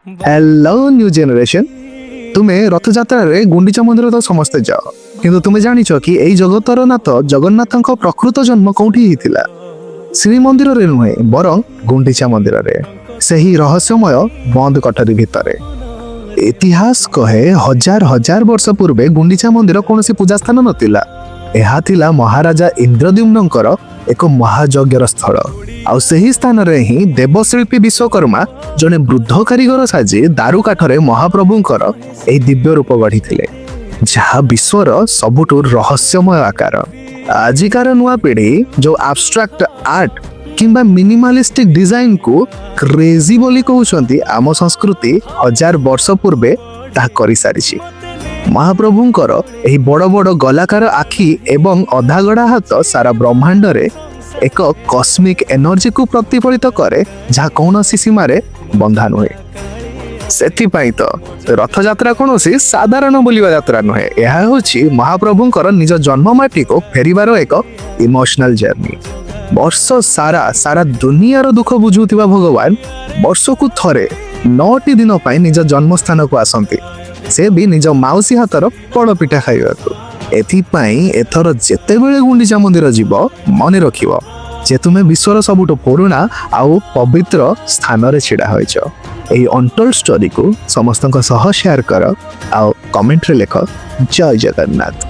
Hello new generation, ତୁମେ ରଥଯାତ୍ରାରେ ଗୁଣ୍ଡିଚା ମନ୍ଦିର ତ ସମସ୍ତେ ଯାଅ, କିନ୍ତୁ ତୁମେ ଜାଣିଛ କି ଏଇ ଜଗତର ନାଥ ଜଗନ୍ନାଥଙ୍କ ପ୍ରକୃତ ଜନ୍ମ କୋଉଠି ହେଇଥିଲା? ଶ୍ରୀମନ୍ଦିରରେ ନୁହେଁ, ବରଂ ଗୁଣ୍ଡିଚା ମନ୍ଦିରରେ, ସେହି ରହସ୍ୟମୟ ବନ୍ଦ କୋଠରୀ ଭିତରେ। ଇତିହାସ କହେ, ହଜାର ହଜାର ବର୍ଷ ପୂର୍ବେ ଗୁଣ୍ଡିଚା ମନ୍ଦିର କୌଣସି ପୂଜା ସ୍ଥାନ ନଥିଲା। ଏହା ଥିଲା ମହାରାଜା ଇନ୍ଦ୍ରଦ୍ୟୁମ୍ନଙ୍କର ଏକ ମହାଯଜ୍ଞର ସ୍ଥଳ। ଆଉ ସେହି ସ୍ଥାନରେ ହିଁ ଦେବଶିଳ୍ପୀ ବିଶ୍ୱକର୍ମା ଜଣେ ବୃଦ୍ଧ କାରିଗର ସାଜି ଦାରୁକାଠରେ ମହାପ୍ରଭୁଙ୍କର ଏହି ଦିବ୍ୟ ରୂପ ଗଢ଼ିଥିଲେ, ଯାହା ବିଶ୍ୱର ସବୁଠୁ ରହସ୍ୟମୟ ଆକାର। ଆଜିକାର ନୂଆ ପିଢ଼ି ଯୋଉ ଆବଷ୍ଟ୍ରାକ୍ଟ ଆର୍ଟ କିମ୍ବା ମିନିମାଲିଷ୍ଟିକ ଡିଜାଇନକୁ କ୍ରେଜି ବୋଲି କହୁଛନ୍ତି, ଆମ ସଂସ୍କୃତି ହଜାର ବର୍ଷ ପୂର୍ବେ ତାହା କରିସାରିଛି। ମହାପ୍ରଭୁଙ୍କର ଏହି ବଡ଼ ବଡ଼ ଗୋଲାକାର ଆଖି ଏବଂ ଅଧାଗଢ଼ା ହାତ ସାରା ବ୍ରହ୍ମାଣ୍ଡରେ ଏକ କସ୍ମିକ ଏନର୍ଜିକୁ ପ୍ରତିଫଳିତ କରେ, ଯାହା କୌଣସି ସୀମାରେ ବନ୍ଧା ନୁହେଁ। ସେଥିପାଇଁ ତ ରଥଯାତ୍ରା କୌଣସି ସାଧାରଣ ବୁଲିବା ଯାତ୍ରା ନୁହେଁ। ଏହା ହେଉଛି ମହାପ୍ରଭୁଙ୍କର ନିଜ ଜନ୍ମ ମାଟିକୁ ଫେରିବାର ଏକ ଇମୋସନାଲ ଜର୍ଣ୍ଣି। ବର୍ଷ ସାରା ସାରା ଦୁନିଆର ଦୁଃଖ ବୁଝୁଥିବା ଭଗବାନ ବର୍ଷକୁ ଥରେ 9ଟି ଦିନ ପାଇଁ ନିଜ ଜନ୍ମସ୍ଥାନକୁ ଆସନ୍ତି, ସେ ବି ନିଜ ମାଉସୀ ହାତର ପୋଡ଼ପିଠା ଖାଇବାକୁ। ଏଥିପାଇଁ ଏଥର ଯେତେବେଳେ ଗୁଣ୍ଡିଚା ମନ୍ଦିର ଯିବ, ମନେ ରଖିବ ଯେ ତୁମେ ବିଶ୍ୱର ସବୁଠୁ ପୁରୁଣା ଆଉ ପବିତ୍ର ସ୍ଥାନରେ ଛିଡ଼ା ହୋଇଛ। ଏହି ଅନଟୋଲ୍ଡ ଷ୍ଟୋରିକୁ ସମସ୍ତଙ୍କ ସହ ସେୟାର କର ଆଉ କମେଣ୍ଟରେ ଲେଖ, ଜୟ ଜଗନ୍ନାଥ।